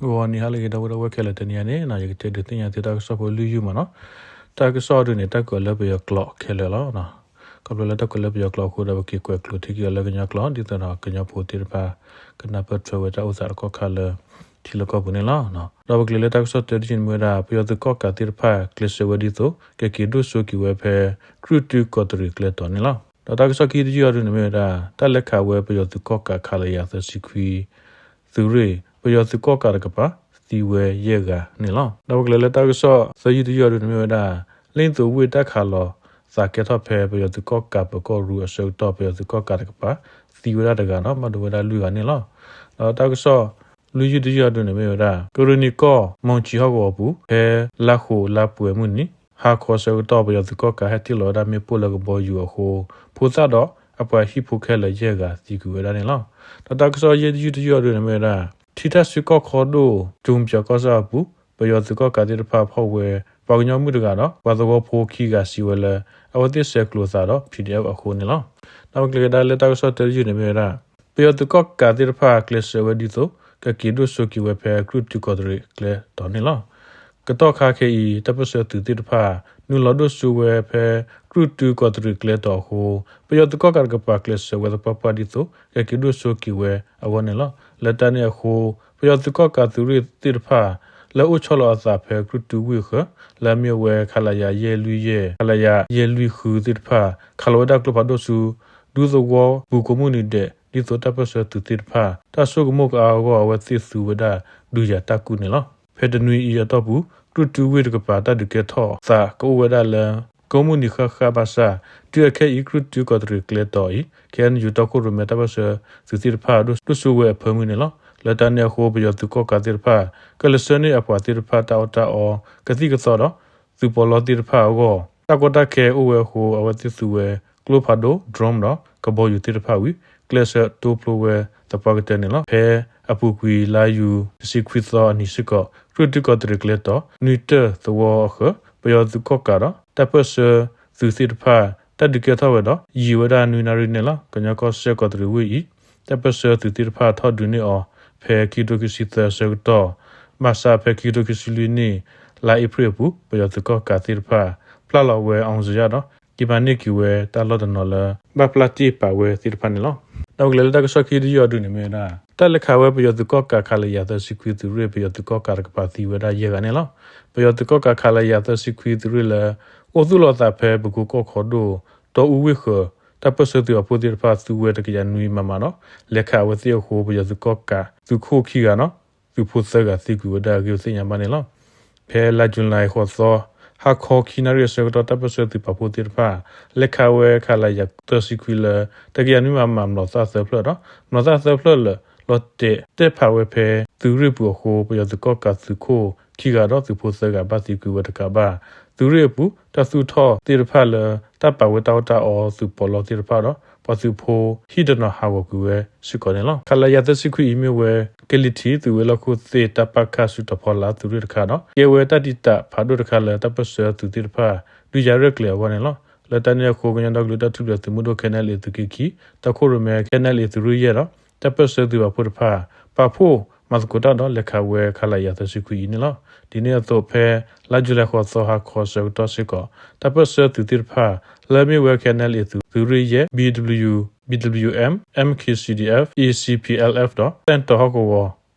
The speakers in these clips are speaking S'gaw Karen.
ဂီၤနံၤဟါလၢအဂ့ၤ ဒီပုၢ်ဝဲၢ်ခဲလၢာ်, တနံၤအံၤန့ၣ် ယကတဲဒုးသ့ၣ်ညါသုတၢ်ကစီၣ်ဖိလွံၢ်ယုၢ်မးနီၤ. တၢ်ကစီၣ်အံၤဒုးန့ၣ် တၢ်ကွဲးလၢပယီၤကျိာ်ခဲလၢာ်လီၤ. ခီဖျိလၢတၢ်ကွဲးလၢပယီၤကျိာ်အဃိဒီး ပက့ၤကွဲးကျိာ်ထံက့ၤအီၤလၢကညီကျိာ် ဒ်သိးဒီးကညီဖိသ့ၣ်တဖၣ် ကနၢ်ပၢၢ်ထွဲဝဲတၢ်အိၣ်သးတကီၢ်ခါလၢ ထံလၢကီၢ်ပူၤန့ၣ်လီၤ. ဒီးပကလဲၤလၢတၢ်ကစီၣ်တၢတယုၢ်န့ၣ်မ့ၢ်ဝဲဒၣ် ပယီၤသုးကီၣ်ကးသ့ၣ်တဖၣ် ကျဲးစၢးဝဲဒ်သိး ကက့ၤဒိၣ်စိက့ၤဝဲဖဲ ကြုၢ်တုကီးတရံးကျဲတီၤန့ၣ်လီၤ. ဒီးတၢ်ကစီၣ်ခံတယုၢ်အံၤဒုးန့ၣ်မ့ၢ်ဝဲဒၣ် တၢ်လဲၤခးဝဲပယီၤသုးကီၣ်ကး ခလရ သၢဆံခွံ သုးရ့ၣ် ပယီၤသုးကီၣ်ကးတကပၤ သံဝဲယဲၢ်ဂၤန့ၣ်လီၤ. ဒီးပကလဲၤလၢတၢ်ကစီၣ်သၢယုၢ်တယုၢ်အံၤဒုးန့ၣ်မ့ၢ်ဝဲဒၣ် လ့ၣ်သိးဝ့ၢ်တၢ်ခးလီၤသးကဲထီၣ်ဖဲ ပယီၤသုးကီၣ်ကးပၢၤကီၢ်ရူအဆၢကတီၢ် ပယီၤသုးကီၣ်ကးတကပၤ သံဝဲဒၣ်တဂၤဒီး ဘၣ်ဒိဝဲဒၣ်လွံၢ်ဂၤန့ၣ်လီၤ. ဒီးတၢ်ကစီၣ်လွံၢ်ယုၢ်တယုၢ်အံၤဒုးန့ၣ်မ့ၢ်ဝဲဒၣ် ကရ့ၣ်နံၤကီၢ် မီၤဆံးဟီၣ်ကဝီၤပူၤ ဖဲလါဃိးလါပှဲၤမုၢ်နံၤ ဟါခီဆၢကတီၢ် ပယီၤသုးကီၣ်ကးဟဲတ့ၢ်လီၤဝဲဒၣ်မ့ၣ်ပိၢ်လၢကဘီယူၤအဃိ ဖိသၣ်ဒီးအပှၤဟံၣ်ဖိခဲလၢာ်ယဲၢ်ဂၤသံကွံာ်ဝဲဒၣ်န့ၣ်လီၤ. ဒီးတၢ်ကစီၣ်ယဲၢ်တယုၢ်တယုၢ်အံၤဒုးန့ၣ်မ့ၢ်ဝဲဒၣ် ထံထၣ်စုကီၢ်ခီဒိၣ် ကၠိမပျီကီၢ်ဆၣ်အပူၤ ပယီၤသုးကီၣ်ကးသ့ၣ်တဖၣ်ဖီၣ်ဝဲ ပှၤကညီမုၣ်တဂၤဒီး ပှၤသဝီဖိခံဂၤစံးဝဲလၢ အဝဲသ့ၣ်ဆဲးကျိးသးဒီး ပီၣ်ဒံၣ်အဲၣ်ဖ် အဃိန့ၣ်လီၤ. ဒီးပကလဲၤကဒါလၢတၢ်ကစီၣ်တၢတယုၢ်န့ၣ်မ့ၢ်ဝဲဒၣ် ပယီၤသုးကီၣ်ကးသ့ၣ်တဖၣ် ကျဲးစၢးဝဲဒ်သိး ကက့ၤဒိၣ်စိက့ၤဝဲဖဲ ကြုၢ်တုကီးတရံးကျဲတီၤန့ၣ်လီၤ. ကတီၢ်ခါခဲအံၤ တၢ်ပၢၢ်ဆၢသုးသ့ၣ်တဖၣ် နုာ်လီၤဒိၣ်စိဝဲဖဲ ကြုၢ်တုကီးတရံးကျဲတီၤအဃိ ပယီၤသုးကီၣ်ကးတကပၤ ကျဲးစၢးဝဲသပှၢ်ပှၢ်ဒ်သိး ကက့ၤဒိၣ်စိက့ၤဝဲအဂီၢ်န့ၣ်လီၤ. လၢတၢ်န့ၣ်အဃိ ပယီၤသုးကီၣ်ကးသုးရ့ၣ်သ့ၣ်တဖၣ် လၢအိၣ်ဆီလီၤအသးဖဲ ကြုၢ်တုဝ့ၢ်အဃၢၤ လၢအမ့ၢ်ဝဲ ခလရ ယဲၢ်လွံၢ်ယဲၢ် ခလရ ယဲၢ်လွံၢ်ဃုသ့ၣ်တဖၣ် ခးလီၤဝဲဒၣ်ကျိဖးဒိၣ်ဆူ ဒူသဝီပူၤကိးမုၢ်နံၤဒဲး ဒ်သိးတၢ်ပၢၢ်ဆၢသုးသ့ၣ်တဖၣ် တၢ်ဆိကမိၣ်ကအါအဂီၢ် အဝဲသ့ၣ်သူဝဲဒၣ်ဒုးယၤတၢ်ကူၣ်န့ၣ်လီၤ. ဖဲတနွံအံၤအတီၢ်ပူၤ ကြုၢ်တုဝ့ၢ်တကပၤ တၢ်ဒုးကဲထီၣ်သးကအိၣ်ဝဲဒၣ်လၢ ကိးမုၢ်နံၤဃၣ်ဃၣ်ဘၣ်ဆၣ် တုၤအခဲအံၤ ကြုၢ်တုကီးတရံးကျဲတီၤအံၤ ခ့ၣ်အဲၣ်ယူၣ် တီခိၣ်ရိၣ်မဲတၢ်ပၢၢ်ဆၢသုးသ့ၣ်တဖၣ် ဒိၣ်စိဝဲအဖၢမုၢ်န့ၣ်လီၤ. လၢတၢ်န့ၣ်အဃိ ပယီၤသုးကီၣ်ကးသ့ၣ်တဖၣ် ကလဲၤဆှၢန့ၢ်အပှၤသ့ၣ်တဖၣ်တၢ်အီၣ်တၢ်အီ ကသံၣ်ကသီဒီး သုးပီးလီသ့ၣ်တဖၣ်အဂီၢ် တၢ်ကီတၢ်ခဲအိၣ်ဝဲအဃိ အဝဲသ့ၣ်သူဝဲ ကျိဖးဒိၣ် drone ဒီး ကဘီယူၤသ့ၣ်တဖၣ်ဝံၤ ကျဲးစၢးတိဖျိဝဲသပှၢ်ကတၢၢ်န့ၣ်လီၤ. ဖဲအပူၤကွံာ်လါယူၤ တဆံခွံသီအနံၤစ့ၢ်ကီး ကြုၢ်တုကီးတရံးကျဲတီၤ နွံတၢၢ်သဝီအဃၢၤ ပယီၤသုးကီၣ်ကးဒီး တၢ်ပၢၢ်ဆၢသုးသ့ၣ်တဖၣ် တၢ်ဒုးကဲထီၣ်ဝဲဒီး ယံာ်ဝဲဒၣ်နွံနၣ်ရံၣ်န့ၣ်လီၤ. ကညီကီၢ်စဲၣ်ကီးတရံးဝ့ၢ်အံၤ တၢ်ပၢၢ်ဆၢသုးသ့ၣ်တဖၣ်ထီၣ်ဒုးန့ၢ်အီၤ ဖဲခံကထိခံဆံသၢအဆၢကတီၢ် ဘၣ်ဆၣ်ဖဲခံကထိခံဆံလွံၢ်နံၣ် လါအ့ဖြ့ၣ်အပူၤ ပယီၤသုးကီၣ်ကးသ့ၣ်တဖၣ် ပျၢ်လီၤဝဲ အောင်ဇေယျ ဒီး က့ၤမၤန့ၢ်က့ၤဝဲတၢ်လီၢ်တနီၤလၢ ဘၣ်ပျၢ်တ့ၢ်ပာ်ဝဲသ့ၣ်တဖၣ်န့ၣ်လီၤ. ဒီးပကလဲၤလၢတၢ်ကစီၣ်ခံတယုၢ်အံၤဒုးန့ၣ်မ့ၢ်ဝဲဒၣ် တၢ်လဲၤခးဝဲပယီၤသုးကီၣ်ကး ခလရ သၢဆံခွံသုးရ့ၣ် ပယီၤသုးကီၣ်ကးတကပၤသံဝဲဒၣ်ယဲၢ်ဂၤန့ၣ်လီၤ. ပယီၤသုးကီၣ်ကး ခလရ သၢဆံခွံသုးရ့ၣ်လၢ အိၣ်သူၣ်လီၤအသးဖဲပကိကီၢ်ခီဒိၣ် တီအူဝ့ၢ်ဃၢၤ တၢ်ပၢၢ်ဆၢသုးပာ်ဖှိၣ်သ့ၣ်တဖၣ်သူဝဲတကယၤနွံမမဒီး လဲၤခးအဝဲသ့ၣ်အဃိ ပယီၤသုးကီၣ်ကးသုးခိၣ်ခံဂၤဒီး သုးဖိသၢဂၤသံကွံာ်ဝဲဒၣ်အဂ့ၢ် ပသ့ၣ်ညါဘၣ်န့ၣ်လီၤ. ဖဲလါယူၤလံဃိးသီ ဟါခီခံနၣ်ရံၣ်အဆၢကတီၢ် တၢ်ပၢၢ်ဆၢသုးပာ်ဖှိၣ်သ့ၣ်တဖၣ် လဲၤခးဝဲ ခလရ သၢဆံခွံလၢ တကယၤနွံမမ မျိာ်သၣ်သၢဖျၢၣ်ဒီး မျိာ်သၣ်သၢဖျၢၣ်လၢာ် လီၤတဲာ်တဲာ်ဖးဝဲဖဲ သုးရ့ၣ်ပူၤအဃိ ပယီၤသုးကီၣ်ကးသုးခိၣ်ခံဂၤဒီး သုးဖိသၢဂၤဘၣ်သံကွံာ်ဝဲတကးဘၣ်. သုးရ့ၣ်အပူၤ တၢ်သူၣ်ထီၣ်သ့ၣ်တဖၣ်လၢ တၢ်ပာ်ဝဲတၢ်အီၣ်တၢ်အီသုးပီးလီသ့ၣ်တဖၣ်ဒီး ပှၤသုးဖိဟံၣ်တနီၤဟးဂီၤကွံာ်ဝဲစ့ၢ်ကီးန့ၣ်လီၤ. ခလရ သၢဆံခွံအံၤမ့ၢ်ဝဲ ကလံၤထံးသုးဝဲၤလီၢ်ခိၣ်သ့ၣ် တၢ်ပာ်ခၢၣ်ဆူတဖီလာ်သုးရ့ၣ်တခါဒီး ကဲဝဲတၢ်တံာ်တာ်ဖးဒိၣ်တခါလၢ တၢ်ပၢၢ်ဆၢသုးသ့ၣ်တဖၣ် ဒုးယၤရဲၣ်ကျဲၤအဂီၢ်န့ၣ်လီၤ. လၢတၢ်န့ၣ်အဃိ ကညီဒီကလုာ်တၢ်ထူၣ်ဖျဲးသုးမုၢ်ဒိၣ် ခဲၣ်အဲၣ်အဲၣ်လ်အ့ သုးက့ခံ တီခိၣ်ရိၣ်မဲ ခဲၣ်အဲၣ်အဲၣ်လ်အ့ သုးရ့ၣ်ယဲၢ်ဒီး တၢ်ပၢၢ်ဆၢသုးပာ်ဖှိၣ်တဖၣ် ပာ်ဖှိၣ်မၤသကိးတၢ်ဒီး လဲၤခးဝဲ ခလရ သၢဆံခွံအံၤန့ၣ်လီၤ. ဒ်န့ၣ်အသိး ဖဲလါယူၤလံဃိးသီဟါခီဆၢကတီၢ်စ့ၢ်ကီး တၢ်ပၢၢ်ဆၢသုးသ့ၣ်တဖၣ် လၢအမ့ၢ်ဝဲ ခဲၣ်အဲၣ်အဲၣ်လ်အ့ သုးရ့ၣ်ယဲၢ် ဘံၣ်ဒဘလံးယူၣ် ဘံၣ်ဒဘလံးယူၣ်အဵမ် အၣ်ခ့ၣ်စံၣ်ဒံၣ်အၣ်ဖ် အ့ၣ်စံၣ်ပံၣ်အဲၣ်လ်အၣ်ဖ် ဒီး သၣ်တီၤဟီၣ်ကဝီၤ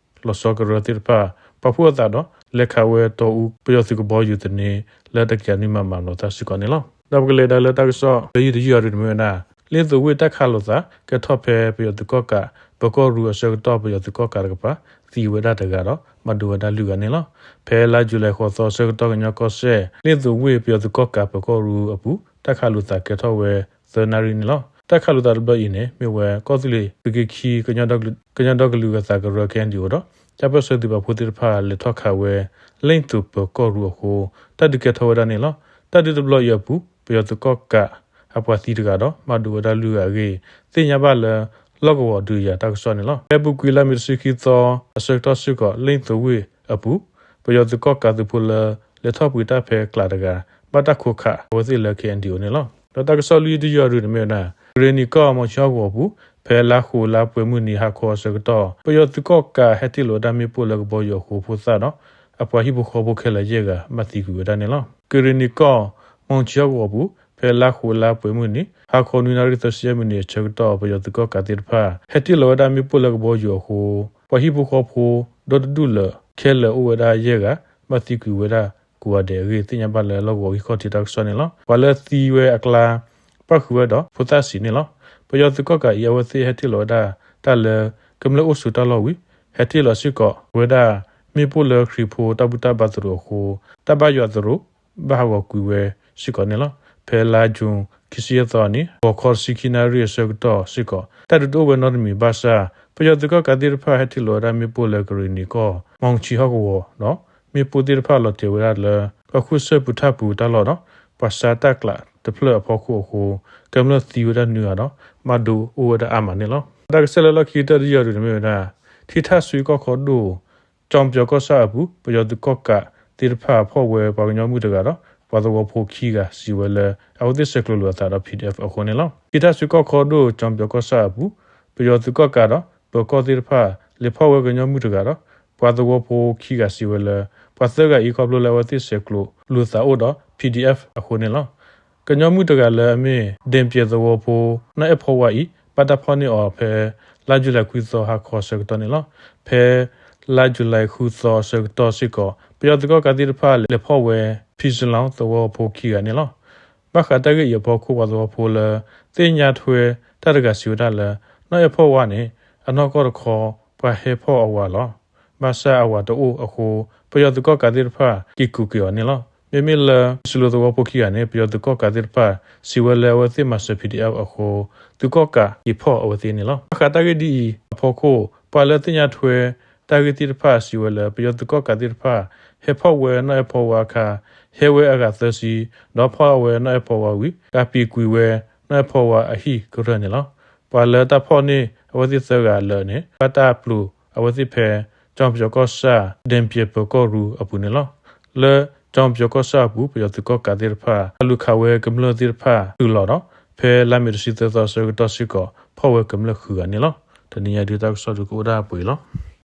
လီၤဆီကရၢသ့ၣ်တဖၣ် ပာ်ဖှိၣ်အသးဒီး လဲၤခးဝဲတီအူပယီၤသုးကဘီယူၤသန့ လၢတကယၤနွံမမ မျိာ်သၣ်စ့ၢ်ကီးန့ၣ်လီၤ. ဒီးပကလဲၤဒၣ်လၢတၢ်ကစီၣ် တယုၢ်တယုၢ်အံၤဒုးန့ၣ်မ့ၢ်ဝဲဒၣ် လ့ၣ်သိးဝ့ၢ်တၢ်ခးလိာ်သး ကဲထီၣ်ဖဲပယီၤသုးကီၣ်ကး ပၢၤကီၢ်ရူအဆၢကတီၢ် ပယီၤသုးကီၣ်ကးတကပၤ သံဝဲဒၣ်တဂၤဒီး ဘၣ်ဒိဝဲဒၣ်လွံၢ်ဂၤန့ၣ်လီၤ. ဖဲလါယူၤလံဃိးသီဆၢကတီၢ် ကညီကီၢ်စဲၣ် လ့ၣ်သိးဝ့ၢ် ပယီၤသုးကီၣ်ကး ပၢၤကီၢ်ရူအပူၤ တၢ်ခးလိာ်သးကဲထီၣ်ဝဲသၢနၣ်ရံၣ်န့ၣ်လီၤ. တၢ်ခးလိာ်သးတဘျီအံၤန့ၣ် မ့ၢ်ဝဲကီၢ်သူလ့ၤသုးက့ခံ ကညီဒီကလုာ်ဂၢၤသးကရၢ ခဲၣ်အဲၣ်ယူၣ်ဒီး တၢ်ပၢၢ်ဆၢသုးပာ်ဖှိၣ်သ့ၣ်တဖၣ် လဲၤထီၣ်ခးဝဲ လ့ၣ်သိးပၢၤကီၢ်ရူအဃိ တၢ်ဒုးကဲထီၣ်ဝဲဒၣ်န့ၣ်လီၤ. တၢ်ဒုးတဘျီအံၤအပူၤ ပယီၤသုးကီၣ်ကးအပှၤသံတဂၤဒီး ဘၣ်ဒိဝဲဒၣ်လွံၢ်ဂၤအဂ့ၢ် သ့ၣ်ညါဘၣ်လၢ လီၢ်ကဝီၤဒုးယၤတၢ်ကစီၣ်န့ၣ်လီၤ. ဖဲအပူၤကွံာ်လါမ့ၤတဆံခံသီအဆၢကတီၢ်စ့ၢ်ကီး လ့ၣ်သိးဝ့ၢ်အပူၤ ပယီၤသုးကီၣ်ကးသုးဖိလၢ လဲၤထီၣ်ပှ့ၤတၢ်ဖဲကျးတဂၤ ဘၣ်တၢ်ခိးခးအဝဲသ့ၣ်လၢ ခဲၣ်အဲၣ်ယူၣ်န့ၣ်လီၤ. ဒီးတၢ်ကစီၣ်လွံၢ်ယုၢ်တယုၢ်အံၤဒုးန့ၣ်မ့ၢ်ဝဲဒၣ် ကရ့ၣ်နံၤကီၢ် မီၤဆံးဟီၣ်ကဝီၤအပူၤ ဖဲလါဃိးလါပှဲၤမုၢ်နံၤဟါခီအဆၢကတီၢ် ပယီၤသုးကီၣ်ကးဟဲတ့ၢ်လီၤဝဲဒၣ်မ့ၣ်ပိၢ်လၢကဘီယူၤအဃိ ဖိသၣ်ဒီး အပှၤဟံၣ်ဖိဃီဖိခဲလၢာ်ယဲၢ်ဂၤ ဘၣ်သံကွံာ်ဝဲဒၣ်န့ၣ်လီၤ. ကရ့ၣ်နံၤကီၢ် မီၣ်ဆံဟီၣ်ကဝီၤပူၤ ဖဲလါဃိးလါပှဲၤမုၢ်နံၤ ဟါခီနွံနၣ်ရံၣ်သၢဆံယဲၢ်မံးနံးအဆၢကတီၢ် ပယီၤသုးကီၣ်ကးသ့ၣ်တဖၣ် ဟဲတ့ၢ်လီၤဝဲဒၣ်မ့ၣ်ပိၢ်လၢကဘီယူၤအဃိ ပှၤဟံၣ်ဖိဃီဖိ ဒီတဒူၣ်လၢာ် ခဲလၢာ်အိၣ်ဝဲဒၣ်ယဲၢ်ဂၤ ဘၣ်သံကွံာ်ဝဲဒၣ်ကိးဂၤဒဲးအဂ့ၢ် သ့ၣ်ညါဘၣ်လၢလီၢ်ကဝီၤဂံၢ်ခီၣ်ထံးတၢ်ကစီၣ်န့ၣ်လီၤ. ပှၤလၢသံဝဲအကျါ ပၣ်ဃုာ်ဝဲဒီးဖိသၣ်ဆံးန့ၣ်လီၤ. ပယီၤသုးကီၣ်ကးအံၤ အဝဲသ့ၣ်ဟဲတ့ၢ်လီၤဝဲဒၣ်တၢ်လၢ ကမျၢၢ်အိၣ်ဆိးတၢ်လီၢ်ဝံၤ ဟဲတ့ၢ်လီၤစ့ၢ်ကီးဝဲဒၣ် မ့ၣ်ပိၢ်လၢခရံာ်ဖိတၢ်ဘူၣ်တၢ်ဘါသရိာ်အဃိ တၢ်ဘၣ်ယွၤသရိာ် ဘၣ်ဟးဂီၤကွံာ်ဝဲစ့ၢ်ကီးန့ၣ်လီၤ. ဖဲလါယူၤ ခံဆံယဲၢ်သီအနံၤ ဂီၤခီတဆံခံနၣ်ရံၣ်အဆၢကတီၢ်စ့ၢ်ကီး တၢ်ဒုးတအိၣ်ဝဲနီတမံၤဘၣ်ဆၣ် ပယီၤသုးကီၣ်ကးသ့ၣ်တဖၣ် ဟဲတ့ၢ်လီၤဝဲဒၣ်မ့ၣ်ပိၢ်လၢကရ့ၣ်နံၤကီၢ် မီၣ်ဆံဟီၣ်ကဝီၤဒီး မ့ၣ်ပိၢ်သ့ၣ်တဖၣ်လီၤတဲာ်ဝဲဒၣ်လၢ ပှၤဃုစၢၢ်ပူၤထၣ်ပူၤတၢ်လီၢ်ဒီး ပှၤဆါတၢ်ကျးတဖျၢၣ်အဖီခိၣ်အဃိ ကမျၢၢ်သံဝဲဒၣ်နွံဂၤဒီး ဘၣ်ဒိအိၣ်ဝဲဒၣ်အါမးန့ၣ်လီၤ. တၢ်ကစီၣ်လၢလီၢ်ခံကတၢၢ်တယုၢ်အံၤန့ၣ်မ့ၢ်ဝဲဒၣ် ထံထၣ်စွ့ကီၢ်ခီဒိၣ် ကၠီပယီၤကီၢ်ဆၣ်အပူၤ ပယီၤသုးကီၣ်ကးသ့ၣ်တဖၣ်ဖီၣ်ဝဲပှၤကညီမုၣ်တဂၤဒီး ပှၤသဝီဖိခံဂၤ စံးဝဲလၢ အဝဲသ့ၣ်ဆဲးကျိးလိာ်အသးဒီး ပီၣ်ဒံၣ်အဲၣ်ဖ် အဃိန့ၣ်လီၤ. ထံထၣ်စွ့ကီၢ်ခီဒိၣ် ကၠီပယီၤကီၢ်ဆၣ်အပူၤ ပယီၤသုးကီၣ်ကးဒီး ပၢၤကီၢ်သ့ၣ်တဖၣ် လဲၤဖီၣ်ဝဲကညီမုၣ်တဂၤဒီး ပှၤသဝီဖိခံဂၤ စံးဝဲလၢ ပှၤသၢဂၤအံၤ ခီဖျိလၢအဝဲသ့ၣ်ဆဲးကျိးလိာ်သးအိၣ်ဒီး ပီၣ်ဒံၣ်အဲၣ်ဖ် အဃိန့ၣ်လီၤ. ကညီမုၣ်တဂၤလၢအမ့ၢ် ဒ့ၣ်ပျဲၢ်သဝီဖိ နီၢ်အဲၣ်ဖီဝါအံၤ ဘၣ်တၢ်ဖီၣ်န့ၢ်အီၤဖဲ လါယူၤလံဃုသီဟါခီအဆၢကတီၢ်န့ၣ်လီၤ. ဖဲလါယူၤလံဃုသီအဆၢကတီၢ်စ့ၢ်ကီး ပယီၤသုးကီၣ်ကးသ့ၣ်တဖၣ် လဲၤဖီၣ်ဝဲ ဖံစလီသဝီဖိခံဂၤန့ၣ်လီၤ. ဘၣ်ဃးတၢ်ဂ့ၢ်အံၤအဖီခိၣ် ပှၤသဝီဖိလၢ သ့ၣ်ညါထွဲတၢ်တဂၤ စံးဝဲဒၣ်လၢ နီၢ်အဲၣ်ဖီဝါန့ၣ် အနီၢ်ကီၢ်တခီ ပှၤဟဲဖီၣ်အဝၤလီၤ. ဘၣ်ဆၣ်အဝၤတအိၣ်အဃိ ပယီၤသုးကီၣ်ကးသ့ၣ်တဖၣ် က့ၤကူးက့ၤအီၤန့ၣ်လီၤ. မ့မ့ၢ်လၢ ဖံစလီသဝီဖိခံဂၤန့ၣ် ပယီၤသုးကီၣ်ကးသ့ၣ်တဖၣ် စံးဝဲလၢအဝဲသ့ၣ်မၤစၢၤ ပီၣ်ဒံၣ်အဲၣ်ဖ် အဃိ သုးကီၣ်ကးက့ၤဖီၣ်အဝဲသ့ၣ်န့ၣ်လီၤ. ဘၣ်ဃးတၢ်ဂ့ၢ်ဒ်အံၤအဖီခိၣ် ပှၤလၢသ့ၣ်ညါထွဲတၢ်ဂ့ၢ်သ့ၣ်တဖၣ် စံးဝဲလၢ ပယီၤသုးကီၣ်ကးသ့ၣ်တဖၣ် ဟဲဖီၣ်ဝဲနီၢ်အဲၣ်ဖီဝါအခါ ဟဲဝဲအဂၤသၢဆံ ဒီးဖီၣ်ဝဲနီၢ်အဲၣ်ဖီဝါဝံၤ ကးပံာ်ကွံာ်ဝဲ နီၢ်အဲၣ်ဖီဝါအဟံၣ်ကရၢၢ်န့ၣ်လီၤ. ပှၤလၢတၢ်ဖီၣ်န့ၢ်အဝဲသ့ၣ်သၢဂၤလၢာ်န့ၣ် ဘၣ်တၢ်ပျိာ်အဝဲသ့ၣ်ဖဲ ကၠီပယီၤကီၢ်ဆၣ် ဒ့ၣ်ပျဲၢ်ပၢၤကီၢ်ရူအပူၤန့ၣ်လီၤ. လၢကၠီပယီၤကီၢ်ဆၣ်အပူၤ ပယီၤသုးကီၣ်ကးသ့ၣ်တဖၣ် တၢ်လူၤခးဝဲကမျၢၢ်သ့ၣ်တဖၣ်တုၤလီၤဒီး ဖဲလါမ့ၤတဆံသၢသီအဆၢကတီၢ်စ့ၢ်ကီး ဖီၣ်ဝဲကမျၢၢ်ဃုဂၤန့ၣ်လီၤ. တနံၤညါဒုးတၢ်ကစီၣ်ဒုးကအိၣ်ဒၣ်ပှဲၤအံၤလီၤ.